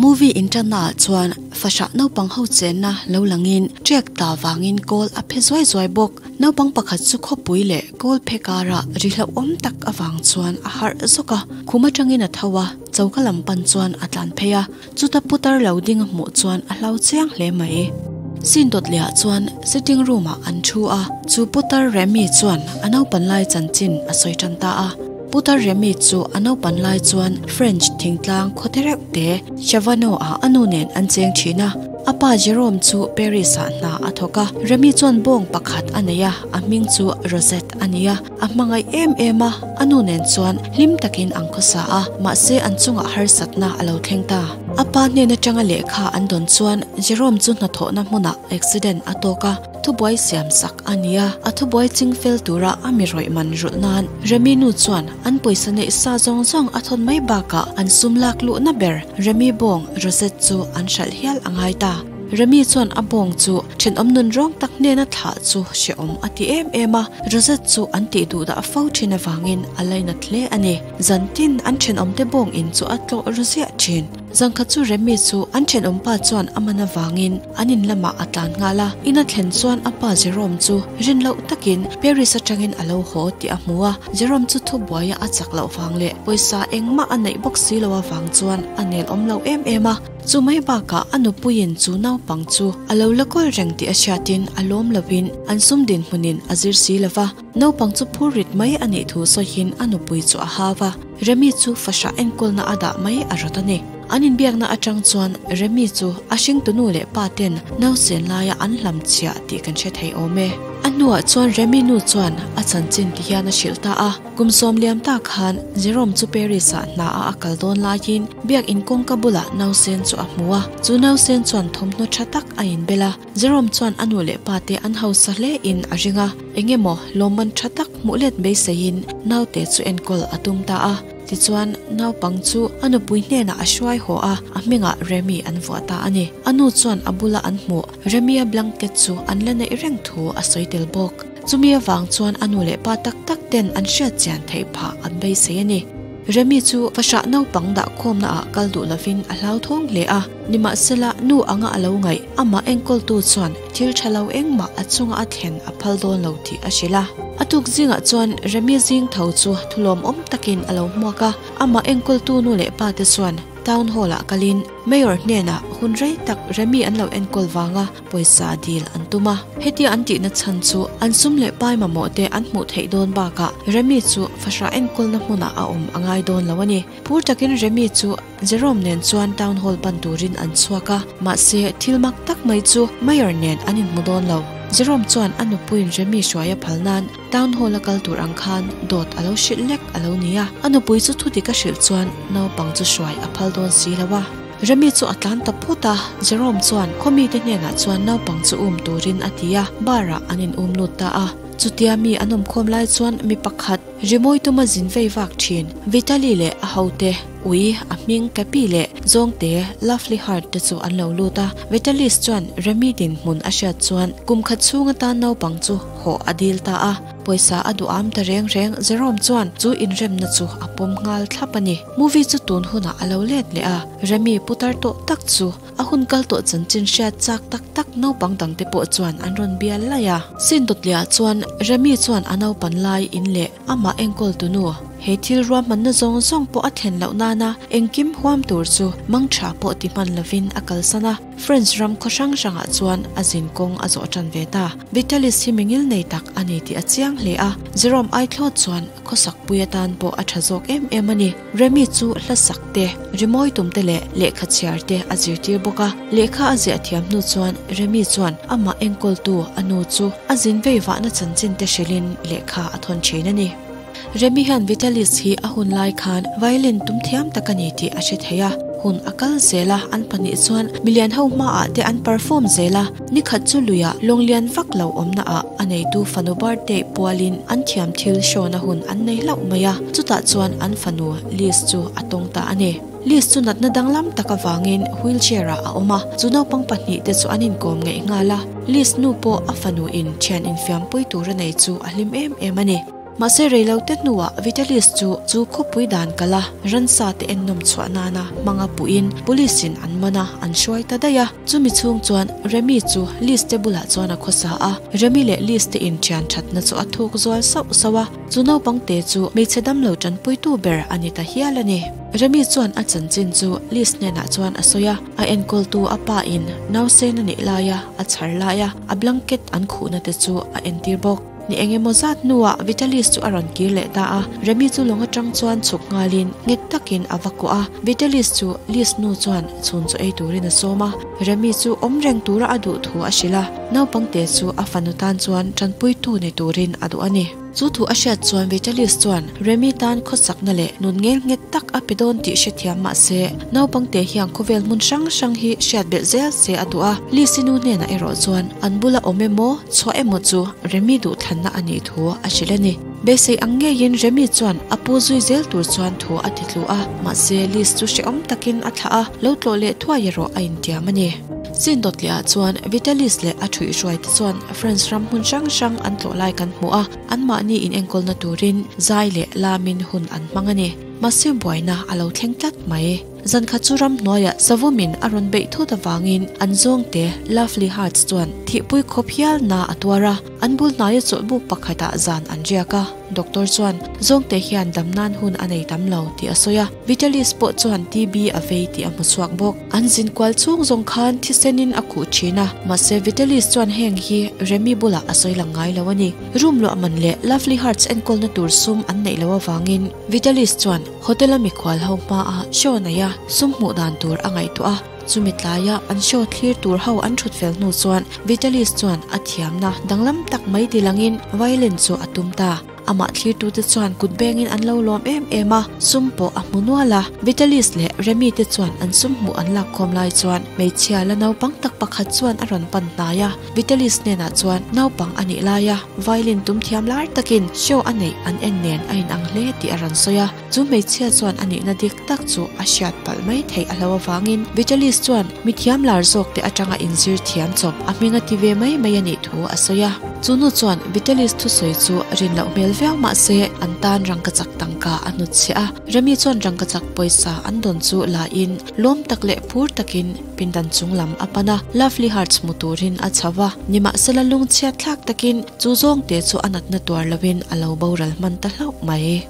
Movie inṭanna ah chuan fahrah naupang ho chenna lo langin ṭek ta vangin kawl a phe zuai zuai bawk. Naupang pakhat chu khawpui leh kawl phe karah ri hlauhawm tak avang chuan a harh zawk a, khum atangin a tho a, choka lam pan chuan a tlan phei a, chuta putar lo ding a hmuh chuan a hlau chiang hle mai. Scene dawt leh ah chuan sitting room ah an thu a, chu putar Remi chuan a naupan lai chanchin a sawi tan ta a. Putar Remi chu a naupan lai chuan French thingtlang khaw te reuh te Chavano ah a nu nen an cheng thin a. A pa Jerome chu Paris ah hna a thawk a, Remi chuan bawng pakhat a nei a, a hming chu Rosette a ni a. A hmangaih em em a, a nu nen chuan hlim takin an khawsa a, mahse an chungah harsatna a lo thleng ta. A pa hnen atanga lehkha an dawn chuan Jerome chu hnathawhna hmunah accident a tawk a, thubuai siam sak a ni a, a thubuai ching fel tura a mi rawih man rulh nan Remi nu chuan an pawisa neih sa zawng zawng a thawn mai bakah an sum lak luhna ber Remi bawng Rosette chu an hralh hial a ngai ta. Remi chuan a bawng chu thenawm nun rawng tak hnena thlah chu hrehawm a ti em em a, Rosette chu an tih duh dah fo thin avangin a lainat hle a ni. Zan tin an thenawmte bawng in chu a tlawh ru ziah thin. Zangkhat chu Remi chu an thenawm pa chuan a man avangin an in lamah a tlan nghal a, in a thlen chuan a pa Jerome chu rin loh takin Paris atangin a lo haw tih a hmu a, Jerome chu thubuaia a chak loh vang leh pawisa engmah a neih bawk si lo avang chuan a nel awm lo em em a, chu mai bakah a nupuiin chu naupang chu a lo la kawl reng tih a hriatin a lawm lovin an sum dinhmunin a zir si lo va. Naupang chu phur rit mai a nih thu sawiin a nupui chu a hau a, Remi chu fahrah enkawlna a dah mai a rawt a ni. An inbiakna atang chuan Remi chu a hringtunu leh pa ten nausen laia an hlam chhiah tih kan hre thei awm e. A hnuah chuan Remi nu chuan a chanchin ti hian a hrilh ta a, kum sawm liam tak khan Jerome chu Paris ah hna a a kal dawn laiin biakin kawngka bulah nausen chu a hmu a, chu nausen chuan thawmhnaw tha tak a inbel a. Jerome chuan a nu leh pa te an hausa hle in a ring a, eng emaw lawmman tha tak hmuh let beiseiin naute chu enkawl a tum ta a. Tichuan, naupang chu a nupui hnenah a hruai haw a, a hmingah Remi an vuah ta a ni. A nu chuan a bula an hmuh Remi-a blanket chu an la neih reng thu a sawi tel bawk. Chumi avang chuan a nu leh pa tak tak ten an hriat chian theih phah an beisei a ni. Remi chu fahrah naupang dah khawmna ah kal duh lovin a hlauthawng hle a, nimahsela nu anga a lo ngaih, amah enkawltu chuan thil tha lo engmah a chunga a thlen a phal dawn lo tih a hrilh a. A tuk zingah chuan Remi zing tho chu thulawmawm takin a lo hmuak a, amah enkawltu nu leh pa te chuan Town Hall ah kalin Mayor hnenah hun rei tak Remi an lo enkawl vanga pawisa dil an tum a. Hetia an tihna chhan chu an sum leh pai mamawh te an hmuh theih dawn bakah Remi chu fahrah enkawlna hmunah a awm a ngai dawn lo a ni. Phur takin Remi chu Jerome nen chuan Town Hall pan turin an chhuak a, mahse thil mak tak mai chu Mayor nen an inhmu dawn lo. Jerome chuan a nupuiin Remi hruai a phal nan Town Hall a kal tur ang khan dawt a lo hrilh lek a lo ni a, a nupui chu thudik a hrilh chuan naupang chu hruai a phal dawn si lo a. Remi chu a tlan ta phut a, Jerome chuan khaw mite hnenah chuan naupang chu um turin a ti a, bar ah an in um lut ta a. Chutia mi an awmkhawm lai chuan mi pakhat rimawi tuma zin vei vak thin Vitaly leh a hote, ui, a hming Cappy leh Zawngte, Lovely Heart te chu an lo lut a. Vitalis chuan Remi dinhmun a hriat chuan kum khat chhung atan naupang chu hawh a dil ta a. Pawisa a duham ta reng reng Jerome chuan chu inremna chu a pawm nghal thlap a ni. Movie chu tun hunah a lo let leh a, Remi putar tawh tak chu a hun kal tawh chanchin hriat chak tak tak naupang dangte pawh chuan an rawn bial laih a. Sin dawtliah chuan Remi chuan a naupan lai in leh amah enkawl tunu he thil ruahmanna zawng zawng pawh a thlen loh nana engkim huam tur chu mangtha pawh ti hman lovin a kalsan a. French ram khaw hrang hrangah chuan a zin kawng a zawh tan ve ta. Vitalis hi mingil nei tak a ni tih a chiang hle a, Jerome Aithlawt chuan khawsak pui atan pawh a tha zawk em em a ni. Remi chu hla sak te, rimawi tum te leh lehkha chhiar te a zirtir bawk a. Lehkha a ziah thiam hnu chuan Remi chuan amah enkawltu a nu chu a zin vei vahna chanchin te hrilhin lehkha a thawn thin a ni. Remi hian Vitalis hi a hun lai khan violin tum thiam tak a ni tih a hre thei a, hun a kal zel a, an pahnih chuan milian ho hmaah te an perform zel a, nikhat chu luiah lawng lian vak lo awmna ah a neitu fanu birthday pualin an thiam thil show na hun an nei hlauh mai a, chutah chuan an fanu Liz chu a tawng ta a ni. Liz chu natna danglam tak avangin wheelchair ah a awm a, chu naupang pahnih te chu an inkawm ngeih nghal a, Liz nu pawh a fanu in thian infiampui tur a nei chu a hlim em em a ni. Mahse reilote hnuah Vitalis chu chu khawpui dan kal a, ransa te ennawm chhuah nana hmanga puhin police in an man a, an hruai ta daih a. Chumi chhung chuan Remi chu Liz te bulah chuan a khawsa a, Remi leh Liz te inthian thatna chu a thuk zual sauh sauh a. Chu naupang te chu hmeichhe damlo tanpuitu ber a ni ta hial a ni. Remi chuan a chanchin chu Liz hnenah chuan a sawi a, a enkawltu a pa in nausen a nih laia a chhar laia a blanket an khuhna te chu a entir bawk. Ni eng emaw zat hnuah Vitalis chu a rawn kir leh ta a, Remi chu lawng atang chuan chhuk nghalin nghet takin a va kuah a. Vitalis chu Liz nu chuan chhun chaw ei turin a sawm a, Remi chu awm reng tura a duh thu a hrilh a, naupang te chu a fanu tan chuan tanpuitu ni turin a duh a ni. Chu thu a hriat chuan Vitalis chuan Remi tan khawsakna leh nun ngel nghet tak a pe dawn tih hrethiam mah se, naupang te hian khawvel hmun hrang hrang hi hriat belh zel se a duh a. Liz-i nu hnenah erawh chuan an bula awm emaw, chhuah emaw chu Remi duhthlanna a nih thu a hrilh a ni. Beisei ang ngeiin Remi chuan a pu zui zel tur chuan thu a ti tlu a, mahse Liz chu hrehawm takin a thlah a, lo tlawh leh thuai erawh a intiam a ni. Chin dawtliah chuan Vitalis leh a thuihhruai te chuan France ram hmun hrang hrang an tlawh lai kan hmu a, anmahni inenkawlna turin zai leh lamin hun an hmang a ni. Mahse buaina a lo thleng tlat mai. Zankhat chu ramhnuaiah Savumin a rawn beih thut avangin an zawngte Lovely Hearts chuan thihpui khawp hial na a tuar a, an bul hnaia chawlhbuk pakhatah zan an riak a. Doctor chuan zawngte hian dam nan hun a nei tam lo tih a sawi a, Vitalis pawh chuan TB a vei tih a hmu chhuak bawk. An zin kual chhung zawng khan thisenin a khuh thin a, mahse Vitalis chuan heng hi Remi bulah a sawi lang ngai lo a ni. Room luah man leh Lovely Hearts enkawlna tur sum an neih loh avangin Vitalis chuan Hotel a mikhual ho hmaah show nei a sum hmuh dan tur a ngaihtuah a, chumi tlaia an show thlir tur ho an thut fel hnu chuan Vitalis chuan a thiamna danglam tak mai ti langin violin chu a tum ta. Amah thlirtute chuan kut bengin an lo lawm em em a, sum pawh a hmu nual a. Vitalis leh Remi te chuan an sum hmuh an lakkhawm lai chuan hmeichhia la naupang tak pakhat chuan a rawn pan hnai a. Vitalis hnenah chuan naupang a nih laia violin tum thiam lar takin show a neih an en nen a inang hle tih a rawn sawi a. Chu hmeichhia chuan a nihna dik tak chu a hriat palh mai theih a hlo avangin Vitalis chuan mi thiam lar zawk te atanga inzir thiam chawp a hming a ti ve mai mai a nih thu a sawi a. Chu nu chuan Vitalis thusawi chu rin loh hmel viau mah se an tan rangkachak tangka a hnutchhiah a. Remi chuan rangkachak pawisa an dawn chu la in lawm tak leh phur takin Pindan chung lam a pan a, Lovely Hearts hmu turin a chho va, nimahsela lungchhiat thlak takin chu zawngte chu a natna tuar loin a lo boral hman ta hlauh mai.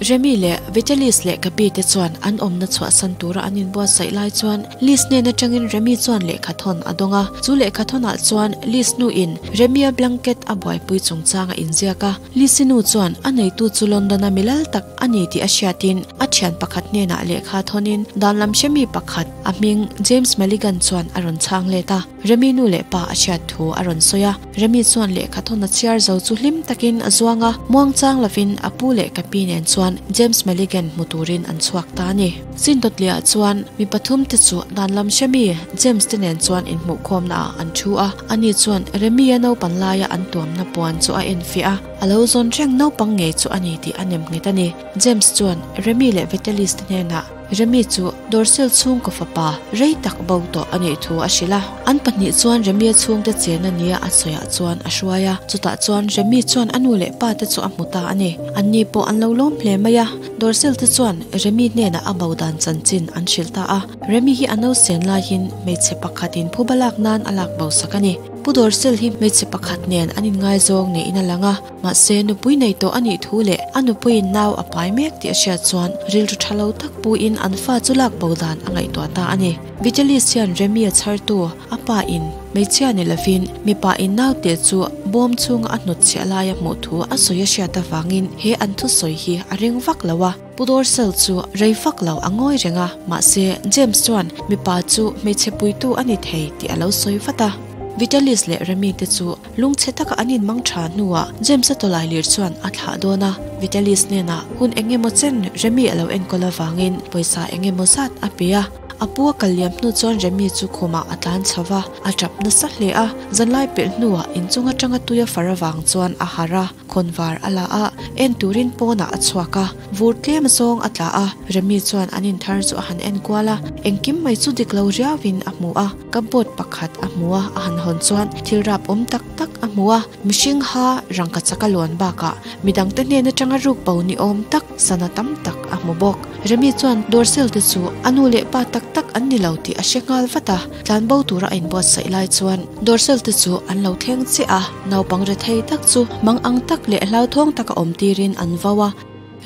Remi leh Vitalis leh Gabi te chuan an awmna chhuahsan tura an inbuatsaih lai chuan Liz hnen atangin Remi chuan lehkhathawn a dawng a, chu lehkhathawnah chuan Liz nuin Remia blanket a buaipui chungchang a inziak a, Liz-i nu chuan a neitu chu London-a milal tak a ni tih a hriatin a thian pakhat hnenah lehkha thawnin dan lam hremi pakhat a hming James Maligan chuan a rawn chhang let a, Remi nu leh pa a hriat thu a rawn sawi a. Remi chuan lehkha thawn a chhiar zo chu hlim takin a zuang a, muangchang lovin a pu leh ka pi nen chuan James Maligan hmu turin an chhuak ta a ni. Sindawtliah chuan mi pathum te chu dan lam hremi James te nen chuan inhmuhkhawmna ah an thu a, ani chuan Remi-a naupan laia an tuamna puan chu a enfiah a, a lo zawn reng naupang ngei chu a ni tih a nem nghet a ni. James chuan Remi leh Vitalis te hnenah Remi chu Dorsel chhungkaw fapa rei tak bo tawh a nih thu a hrilh a. An pahnih chuan Remi-a chhungte chen a nia a sawiah chuan a hruai a, chutah chuan Remi chuan a nu leh pa te chu a hmu ta a ni. Anni pawh an lo lawm hle mai a, Dorsel te chuan Remi hnenah a bo dan chanchin an hrilh ta a. Remi hi a nausen laiin hmeichhe pakhatin phuba lak nan a lak bo sak a ni. Pu Dorsel hi hmeichhe pakhat nen an inngaizawng niin a lang a, mahse nupui nei tawh a nih thu leh a nupuiin nau a pai mek tih a hriat chuan rilru tha lo tak puin an fa chu lak bo dan a ngaihtuah ta a ni. Vitalis hian Remi a chhartu a pa in hmeichhia ni lovin mipa in naute chu bawm chhunga a hnutchhiah laia hmuh thu a sawi a hriat avangin he an thusawi hi a ring vak lo a. Pu Dorsel chu rei fak lo a ngawi reng a, mahse James chuan mipa chu hmeichhe puitu a ni thei tih a lo sawi vat a. Vitalis leh Remi te chu lungchhe taka an inmang tha hnuah James-a tawlai lir chuan a thlah dawn a, Vitalis hnenah hun eng emaw chen Remi a lo enkawl avangin pawisa eng emaw zat a pe a. A pu a kal liam hnu chuan Remi chu khumah a tlan chho va, a tap nasa hle a. Zanlai pelh hnuah inchung atanga tui a far avang chuan a harh a, khawnvar a la a, en turin pawnah a chhuak a. Vur tlem zawng a tla a, Remi chuan an inthar chu a han en kual a, engkim mai chu dik lo riauin a hmu a. Cupboard pakhat a hmu a, a han hawn chuan thil rap awm tak tak a hmu a, mihring ha rangka chak a lawn bakah midangte hnen atanga ruk bo ni awm tak sana tam tak a hmu bawk. Remi chuan Dorsel te chu a nu leh pa tak tak an ni lo tih a hre nghal vat a, tlanbo tura a inbuatsaih lai chuan Dorsel te chu an lo thleng chiah a, naupang rethei tak chu mang ang tak leh hlauthawng taka awm tirin an vo a.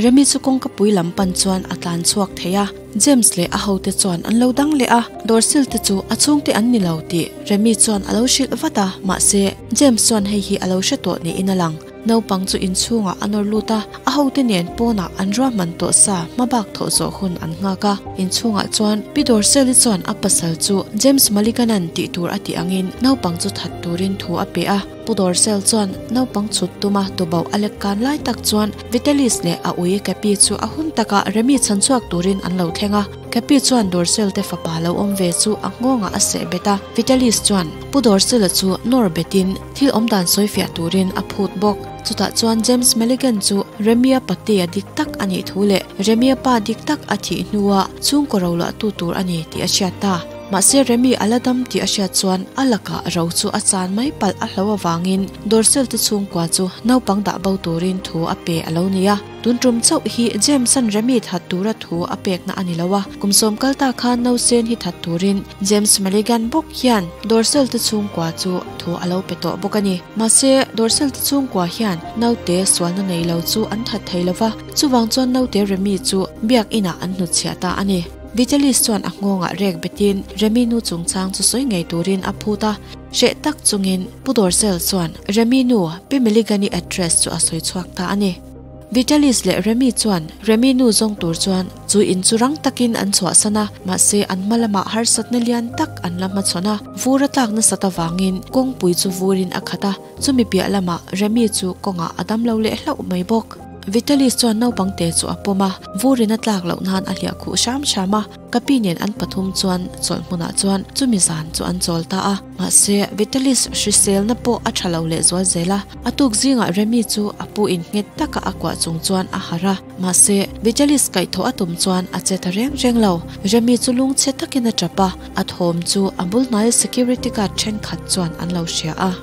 Remi chu kawngka pui lam pan chuan a tlan chhuak thei a, James leh a hote chuan an lo dang leh a, Dorsel te chu a chhungte an ni lo tih Remi chuan a lo hrilh vat a, mahse James chuan hei hi a lo hre tawh niin a lang. Naupang chu inchhungah a nawr lut a, a hote nen pawnah an ruahman tawh sa hmabak thawh zawh hun an nghak a. Inchhungah chuan Pi Dorsel-i chuan a pasal chu James Mulligan-a'n tih tur a tih angin naupang chu that turin thu a pe a. Pu Dorsel chuan naupang chhut tuma tubauh a lek kan lai tak chuan Vitalis leh a ui Cappy chu a hun takah Remi chhan chhuak turin an lo thleng a. Cappy chuan Dorsel te fapa lo awm ve chu a nghawngah a seh bet a. Vitalis chuan Pu Dorsel-a chu nawr betin thil awmdan sawifiah turin a phut bawk. Chutah chuan James Milligan chu Remia patea dik tak a nih thu leh Remia pa dik tak a thih hnua chhungkaw roluahtu tur a ni tih a hriat ta. Mahse Remi a la dam tih a hriat chuan a lakah ro chu a chan mai palh a hlo avangin Dorsel te chhungkua chu naupang dah bo turin thu a pe a lo ni a. Tun tum chauh hi James-a'n Remi that tura thu a pekna a ni lo a, kum sawm kal ta khan nausen hi that turin James Milligan bawk hian Dorsel te chhungkua chu thu a lo pe tawh bawk a ni. Mahse Dorsel te chhungkua hian naute sualna nei lo chu an that thei lo va, chuvang chuan naute Remi chu biakinah an hnutchhiah ta a ni. Vitalis chuan a nghawngah rek betin Remi nu chungchang chu sawi ngei turin a phut a, hreh tak chungin Pu Dorsel chuan Remi nu Pi Milligan-i address chu a sawi chhuak ta a ni. Vitalis leh Remi chuan Remi nu zawng tur chuan chu in chu rang takin an chhuahsan a, mahse an hma lamah harsatna lian tak an la hmachhawn a, vur a tlak nasat avangin kawngpui chu vurin a khat a, chumi piah lamah Remi chu kawngah a damlo leh hlauh mai bawk. Vitalis chuan naupang te chu a pawm a, vurin a tlak loh nan a hliah khuh hram hram a, ka pi nen an pathum chuan chawlh hmunah chuan chumi zan chu an chawl ta a. Mahse, Vitalis hriselna pawh a tha lo leh zual zel a, a tuk zingah Remi chu a pu in nghet taka a kuah chung chuan a harh a, mahse, Vitalis kaihthawh a tum chuan a che ta reng reng lo. Remi chu lungchhe takin a tap a, a thawm chu a bul hnaia security guard thenkhat chuan an lo hria a.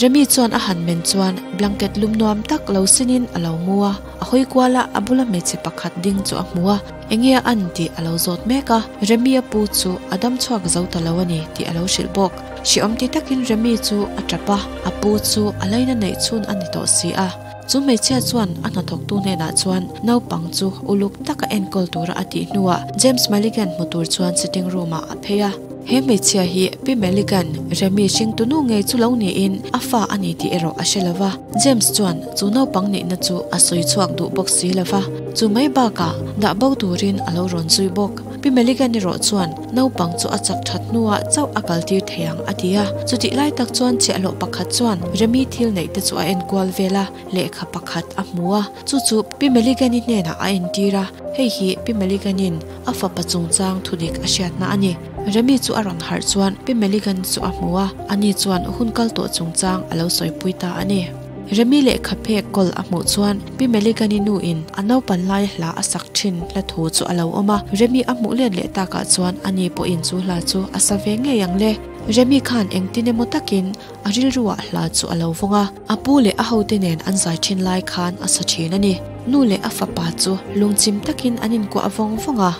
Remi chuan a han men chuan blanket lum nuam tak lo sinin a lo mu a, a hawi kual a, a bula hmeichhe pakhat ding chu a hmu a, enge a an tih a lo zawt mek a, Remi a pu chu a dam chhuak zo ta lo a ni tih a lo hrilh bawk. Hrehawm ti takin Remi chu a tap a, a pu chu a laina neih chhun a ni tawh si a. Chu hmeichhia chuan a hnathawktu hnenah chuan naupang chu uluk taka enkawl tura a tih hnuah James Mulligan hmu tur chuan sitting room ah a phei a. He hmeichhia hi Pi Meligan, Remi hringtunu ngei chu lo niin a fa a ni tih erawh a hre lo va. James chuan chu naupang nihna chu a sawi chhuak duh bawk si lo va. Chu mai bakah dah bo turin a lo rawn zui bawk. Pi Meligan erawh chuan naupang chu a chak that hnuah chauh a kaltir thei ang a ti a. Chutih lai tak chuan chhiahhlawh pakhat chuan Remi thil neih te chu a enkual vel a, lehkha pakhat a hmu a. Chu chu Pi Meligan-i hnenah a entir a, hei hi Pi Meligan-in a fapa chungchang thudik a hriatna a ni. Remi chu a rawn harh chuan Pi Meligan chu a hmu a, ani chuan hun kal tawh chungchang a lo sawipui ta a ni. Remi lehkha phek kawl a hmuh chuan Pi Meligan-i nuin a naupan lai hla a sak thin hla thu chu a lo awm a, Remi a hmuh let leh takah chuan ani pawhin chu hla chu a sa ve ngei ang le. Remi khan engtin emaw takin a rilruah hla chu a lo vawng a, a pu leh a hote nen an zai thin lai khan a sa thin a ni. Nu leh a fapa chu lungchim takin an inkuah vawng vawng a.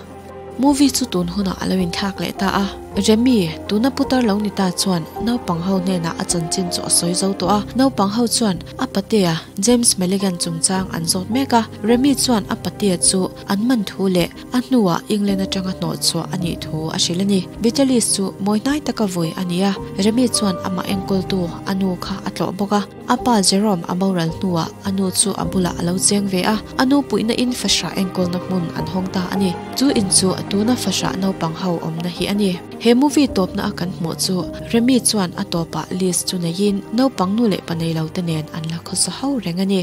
Movie chu tun hunah a lo inthlak leh ta a. Remi, tuna putar lo ni ta chuan naupang ho hnenah a chanchin chu a sawi zo tawh a. Naupang ho chuan a patea James Milligan chungchang an zawt mek a. Remi chuan a patea chu an man thu leh a hnuah England atanga hnawh chhuah a nih thu a hrilh a ni. Vitalis chu mawi hnai taka vui a ni a. Remi chuan amah enkawltu a nu kha a tlawh bawk a. A pa Jerome a boral hnuah a nu chu a bulah a lo cheng ve a, a nu puihna in fahrah enkawlna hmun an hawng ta a ni. Chu in chu tuna fahrah naupang ho awmna hi a ni. He movie tawpna a kan hmuh chu Remi chuan a tawpah list chu neiin naupang nu leh pa nei lo te nen an la khawsa ho reng a ni.